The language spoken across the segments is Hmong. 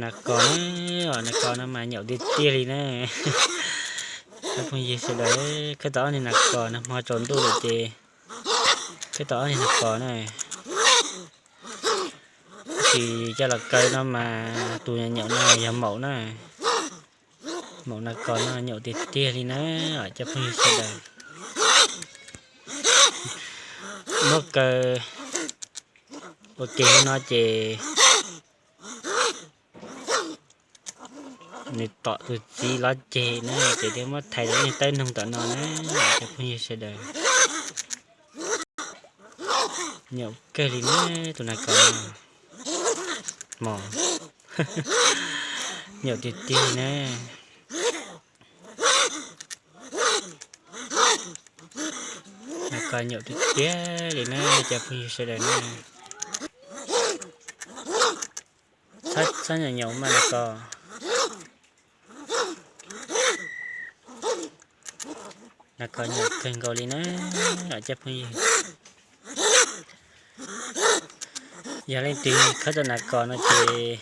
Nas kos na, nas kos no mas nyaum tiag tiag li na. Cov phooj ywg sawv daws, khawb tau ob niag nas kos no hmo tsaus ntuj lawm ces khawb tau ob niag nas kos na. Tab sis coj los kaw no mas tus nyaum no yog maum na. Maum nas kos no nyaum tiag tiag li na, cov phooj ywg sawv daws. Muab kaw ua ke no ces nws tom tus txiv lov ceg na, ces thiaj muab thaiv rau ib tawb noog tom no na, cov phooj ywg sawv daws. Nyaum kawg li na, tus nas kos no mos, nyaum tiag tiag li na. Nas kos nyaum tiag tiag li na, cov phooj ywg sawv daws na. Txhob nyaum nyaum mas nas kos, nas kos nyaum kawg nkaus li na, cov phooj ywg. Yog leej twg khawb tau nas kos no ces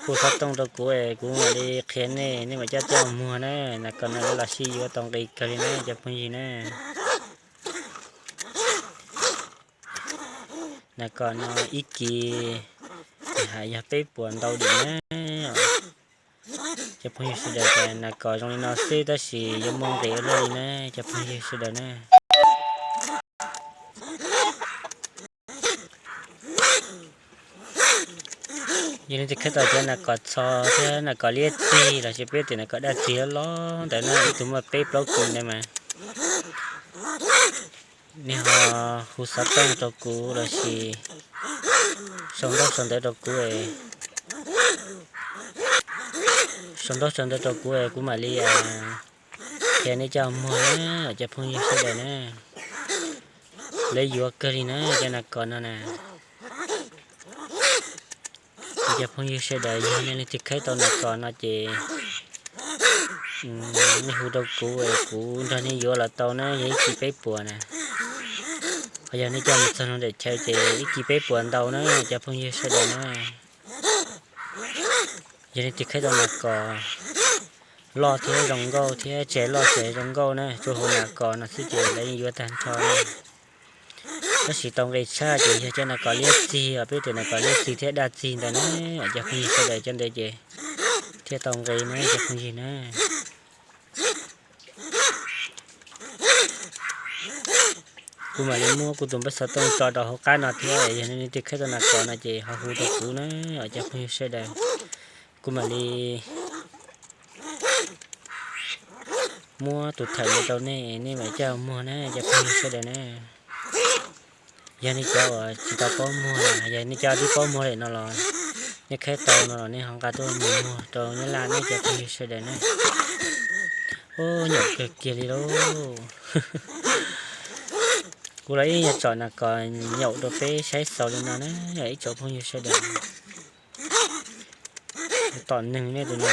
hu xov tooj rau kuv es kuv mam li qhia nej, nej mam coj coj muag na. Nas kos no lawv los sib yuav tau nqi kawg li na, cov phooj ywg na. Nas kos no ib kis hais yog peb puas ntau dim na. Cov phooj ywg sawv daws, cas nas kos zoo li no xwb tab sis yuav muaj nqis ua luaj li na, cov phooj ywg sawv daws na. Yog leej twg khawb tau cov nas kos txho thiab nas kos liab txig los sis peb tias nas kos daj txig loj loj ntawd na, ib tug muaj peb plaub kis ntawd mas nej ho hu xov tooj rau kuv los sis sau ntaub sau ntawv rau kuv, sau ntaub sau ntawv rau kuv, kuv mam li qhia nej coj muag na, cov phooj ywg sawv daws na. Lawv yuav kawg li na cov nas kos no na. Cov phooj ywg sawv daws, yog nej leej twg khawb tau nas kos no ces nej hu rau kuv, kuv nrog nej yuav los tau na, yog ib kis peb puas na. Ho yog nej coj mus txog nram chaw ces ib kis peb puas ntau na, cov phooj ywg sawv daws na. Yog nej twg khawb tau nas kos loj thiab zoo nkauj thiab tseg loj tseg zoo nkauj na, tsuas hu nas kos no xwb ces lawv yeej yuav tag nrho na. Tab sis tau nqi tshaj ces yog cov nas kos liab txig os, peb tias nas kos liab txig thiab daj txig ntawd na, cov phooj ywg sawv daws, cov ntawd ces thiaj tau nqi na cov phooj ywg na. Kuv mam li muab kuv tus npawb xov tooj tso rau hauv qab no thiab, yog nej twg khawb tau nas kos no ces ho hu rau kuv na, cov phooj ywg sawv daws. Kuv mam li muab tus thawm ntawd rau nej, nej mam coj muag na cov phooj ywg sawv daws na. Yog nej cov uas tsis tau paub muag, yog nej cov twb paub muag lawm no los nej khawb tau no los nej ho nqa tuaj mus muag rau Nyab Laj na cov phooj ywg sawv daws na. Ub, nyaum kawg kiag li lauj. Kuv los ib nyuag tsom nas kos nyaum rau peb saib xaus li no na, ib tsoom phooj ywg sawv daws. Tom neeg nej tus no.